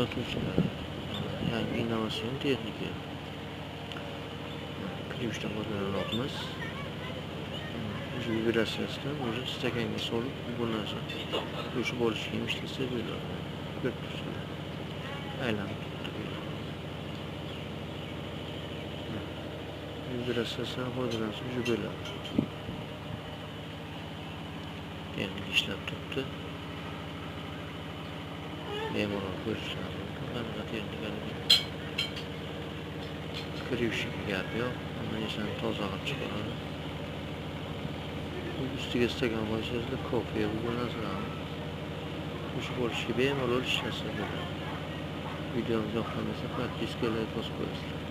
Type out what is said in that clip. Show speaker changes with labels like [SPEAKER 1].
[SPEAKER 1] Sotuvchilar. Yangi innovatsion texnika. Ключdan foydalanyapmiz. Уже vibratsiyasidan уже stakanga solib bu narsa qo'shib olishga ham ishlatsa bo'ladi. Ko'rib turibsizlar. Aylanib turibdi. Vibratsiyasidan foydalansa уже bo'ladi. Texnika ishlab turibdi. Bemalol ko'rishlar mumkin. Qanaqa texnikaligini. Kir yuvishiga gap yo'q. Hamma narsani toza qilib chiqaradi. Ustiga stakan qo'ysangizlar, kofe bu narsalarni qo'shib olishga bemalol ishlatsa bo'ladi. Videomiz yoqqan bo'lsa, подписка, layk bosib qo'yasizlar.